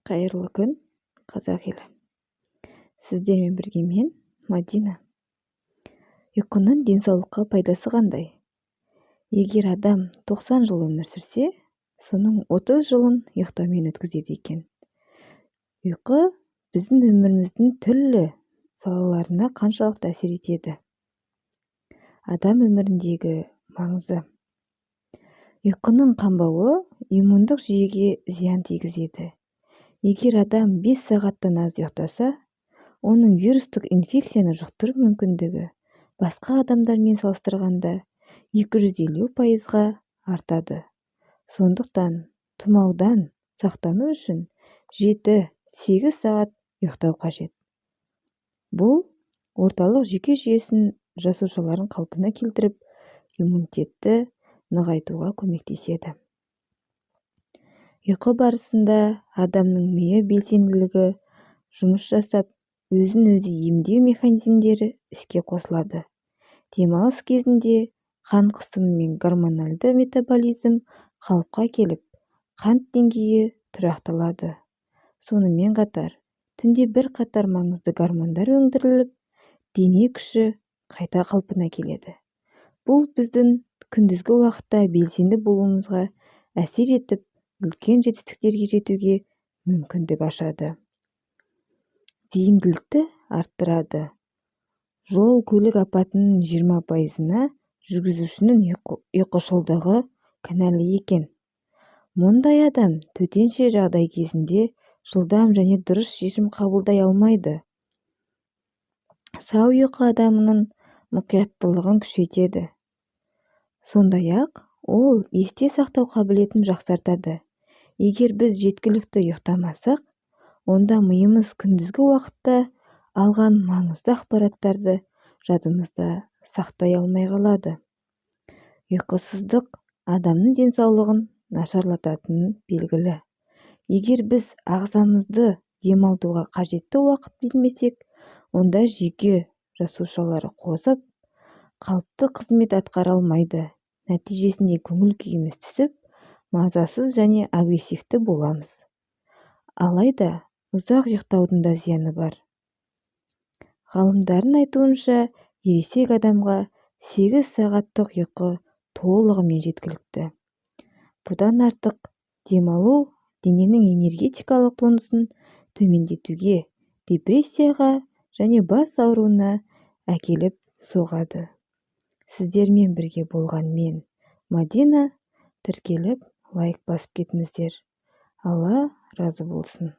Қайырлы күн, қазақ елі! Сіздермен бірге мен, Мадина. Ұйқының денсаулыққа пайдасы қандай? Егер адам 90 жыл өмір сүрсе, соның 30 жылын ұйықтаумен өткізеді екен. Ұйқы біздің өміріміздің түрлі салаларына қаншалықты әсер етеді? Адам өміріндегі маңызы. Ұйқының қанбауы иммундық жүйеге зиян тигізеді. Егер адам 5 сағаттан аз ұйықтаса, оның вирустық инфекцияны жұқтыру мүмкіндігі басқа адамдармен салыстырғанда 250%-ға артады. Сондықтан тұмаудан сақтану үшін 7-8 сағат ұйықтау қажет. Бұл орталық жүйке жүйесінің жасушаларын қалпына келтіріп, иммунитетті нығайтуға көмектеседі. Ұйқы барысында адамның миы белсенділігі жұмыс жасап, өзін-өзі емдеу механизмдері іске қосылады. Демалыс кезінде қан қысымы мен гормоналды метаболизм қалыпқа келіп, қант деңгейі тұрақталады. Сонымен қатар, түнде бірқатар маңызды гормондар өндіріліп, дене күші қайта қалпына келеді. Бұл біздің күндізгі уақытта белсенді болуымызға әсер етіп, үлкен жетістіктерге жетуге мүмкіндік ашады. Зейінділікті арттырады. Жол-көлік апатының 20%-ына жүргізушінің ұйқышылдығы кінәлі екен. Мұндай адам төтенше жағдай кезінде жылдам және дұрыс шешім қабылдай алмайды. Сау ұйқы адамның мұқияттылығын күшейтеді. Сондай-ақ, ол есте сақтау қабілетін жақсартады. Егер біз жеткілікті ұйықтамасақ, онда миымыз күндізгі уақытта алған маңызды ақпараттарды жадымызда сақтай алмай қалады. Ұйқысыздық адамның денсаулығын нашарлататыны белгілі. Егер біз ағзамызды демалтуға қажетті уақыт бермесек, онда жүйке жасушалары қозып, қалыпты қызмет атқара алмайды. Нәтижесінде көңіл күйіміз түсіп, мазасыз және агрессивті боламыз. Алайда ұзақ ұйықтаудың да зияны бар. Ғалымдардың айтуынша, ересек адамға 8 сағаттық ұйқы толығымен жеткілікті. Бұдан артық демалу дененің энергетикалық тонусын төмендетуге, депрессияға және бас ауруына әкеліп соғады. Сіздермен бірге болған мен, Мадина. Тіркеліп, лайк басып кетіңіздер. Алла разы болсын.